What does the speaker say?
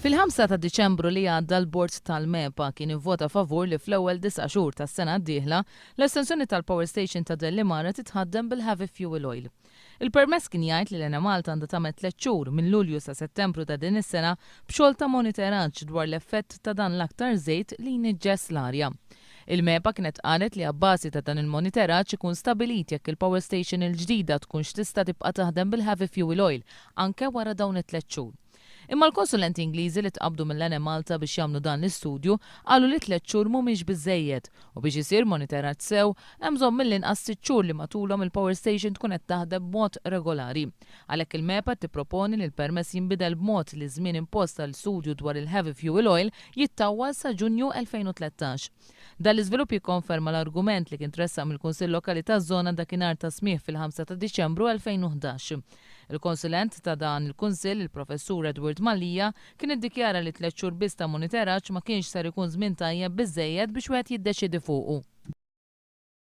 Fil-5 ta' Diċembru li għadda l-Bord tal-MEPA kien ivvota favur li fl-ewwel disa' xhur tas-sena d-dieħla, l-estensjoni tal-power station ta' Dellimara titħaddem bil-heavy fuel oil. Il-permess kien jgħid li l-Enemalta għandha tagħmel tliet xhur, minn Lulju sa Settembru ta' din is-sena, b'xogħol ta' moniteraġġ dwar l-effett ta' dan l-aktar żejt li jniġġes l-arja. Il-MEPA kienet qalet li abbażi ta' dan il-moniteraġġ ikun stabilit jekk il-power station il-ġdida tkunx tista' tibqa' taħdem bil-heavy fuel oil anke wara dawn it-tliet xhur. Imma l-konsulenti Ingliżi li tqabbdu mill-Enemalta biex jagħmlu dan l-istudju qalu li tliet xhur mhumiex biżżejjed u biex isir moniteraġġ sew hemm bżonn mill-inqas sitt xhur li matulhom il-power station tkun qed taħdem b'mod regolari. Għalhekk il-MEPA tipproponi li l-permess jinbidel b'mod li żmien impost għal studju dwar il-heavy fuel oil jittawwal sa Ġunju 2013. Dan l-iżvilupp jikkonferma l-argument li kien tressaq mill-Kunsill Lokali taż-żona dakinhar ta' smigħ fil-5 ta' Diċembru 2011. Il-konsulent ta' dan il-Kunsill, il-Professur Edward Mallia, kien iddikjara li tliet xhur biss ta' moniteraġġ ma kienx ser ikun żmien tajjeb biżżejjed biex wieħed jiddeċiedi fuqu.